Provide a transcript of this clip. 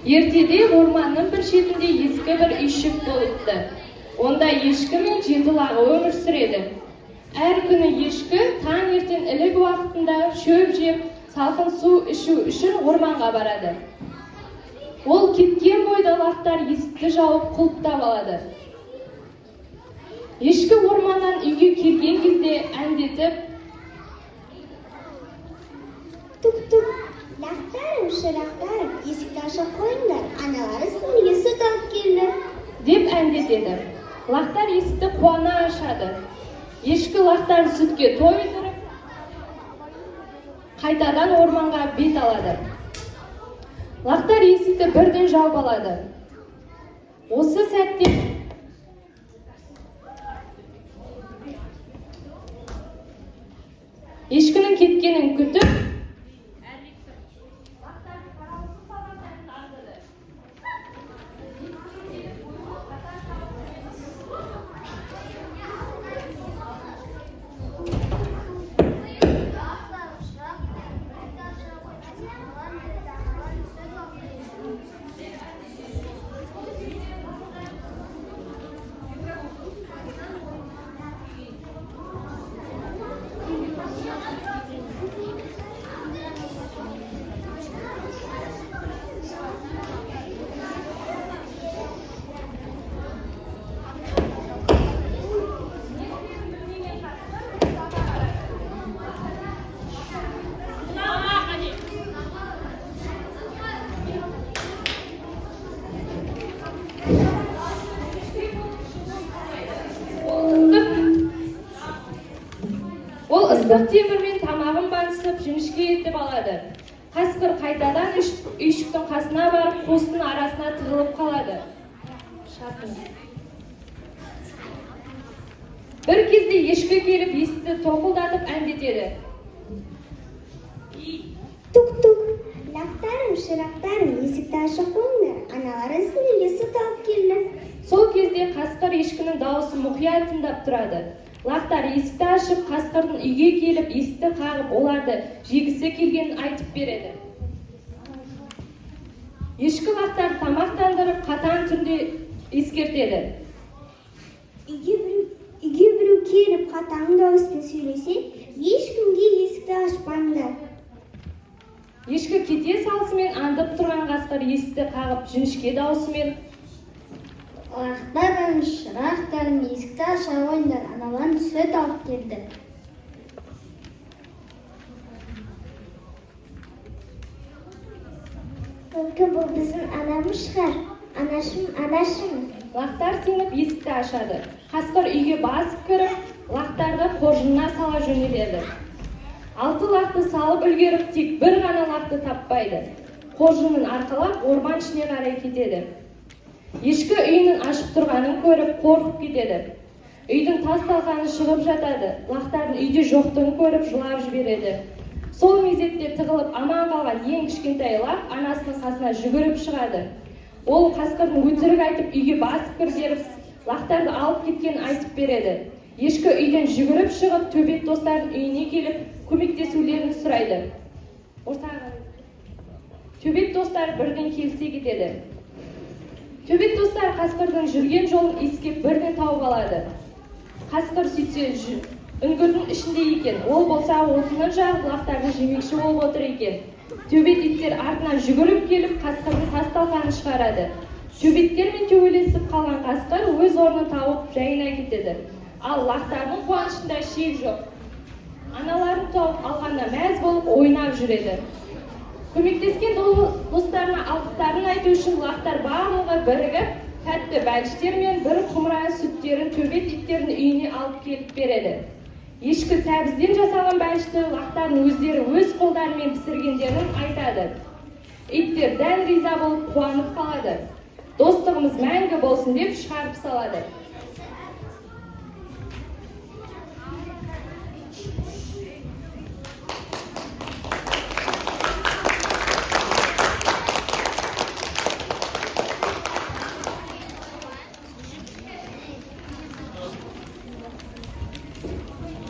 Ертеде орманның бір шетінде ескі бір үйшік болыпты. Онда ешкі мен жеті лағы өмір сүреді. Әр күні ешкі таңертең ілік уақытында шөп жеп, салқын су ішу үшін орманға барады. Ол кеткен бойда лақтар есікті жауып, құлыптап алады. Ешкі орманнан үйге келген кезде әндетіп: Тук-тук! Лақтарым, шырақтарым, есікті аша қойыңдар, аналары сендерге сүт алып келді. Деп әндетеді. Лақтар есікті қуана ашады. Ешкі лақтарын сүтке тойдырып, қайтадан орманға бет алады. Лақтар есікті бірден жауып алады. Осы сәтте ешкінің кеткенін күтіп, ол ыстық темірмен тамағын басып, жіңішке етіп алады. Қасқыр қайтадан үйшіктің қасына барып, қостың арасына тығылып қалады. Шатын. Бір кезде ешкі келіп, есікті тоқылдатып әндетеді. Тук-тук! Лақтарым, шырақтарым, есікті аша қойыңдар, аналары сендерге сүт алып келді. Сол кезде қасқыр ешкінің дауысын мұқият тыңдап тұрады. Лақтар есікті ашып, қасқырдың үйге келіп, есікті қағып, оларды жегісі келгенін айтып береді. Ешкі лақтарды тамақтандырып, қатаң түрде ескертеді. Үйге біреу келіп, қатаң дауыспен сөйлесе, ешкімге есікті ашпаңдар. Ешкі кете салысымен аңдып тұрған қасқыр есікті қағып, жіңішке даусымен: Лақтарым, шырақтарым, есікті аша қойыңдар, аналарың сүт алып келді. Мүмкін, бұл біздің анамыз шығар. Анашым, анашым! Лақтар сеніп, есікті ашады. Қасқыр үйге басып кіріп, лақтарды қоржынына сала жөнеледі. Алты лақты салып үлгеріп, тек бір ғана лақты таппайды. Қоржынын арқалап, орман ішіне қарай кетеді. Ешкі үйінің ашық тұрғанын көріп, қорқып кетеді. Үйдің тас талқаны шығып жатады. Лақтардың үйде жоқтығын көріп, жылап жібереді. Сол мезетте тығылып аман қалған ең кішкентай лақ анасының қасына жүгіріп шығады. Ол қасқырдың өтірік айтып, үйге басып кіргеріп, лақтарды алып кеткенін айтып береді. Ешкі үйден жүгіріп шығып, төбет достардың үйіне келіп, көмектесулерін сұрайды. Ортаға қарай. Төбет достары бірден келісе кетеді. Төбет достары қасқырдың жүрген жолын иіскеп, бірден тауып алады. Қасқыр сөйтсе үңгірдің ішінде екен. Ол болса отынын жағып, лақтарды жемекші болып отыр екен. Төбет иттер артынан жүгіріп келіп, қасқырдың тас талқанын шығарады. Төбеттермен төбелесіп қалған қасқыр өз орнын тауып, жайына кетеді. Ал лақтардың қуанышында шек жоқ. Аналарын тауып алғанына мәз болып, ойнап жүреді. Көмектескен достарына алғыстарын айту үшін лақтар барлығы бірігіп, тәтті бәліштер мен бір құмыра сүттерін төбет иттердің үйіне алып келіп береді. Ешкі сәбізден жасалған бәлішті лақтардың өздері өз қолдарымен пісіргендерін айтады. Иттер дән риза болып, қуанып қалады. Достығымыз мәңгі болсын деп шығарып салады.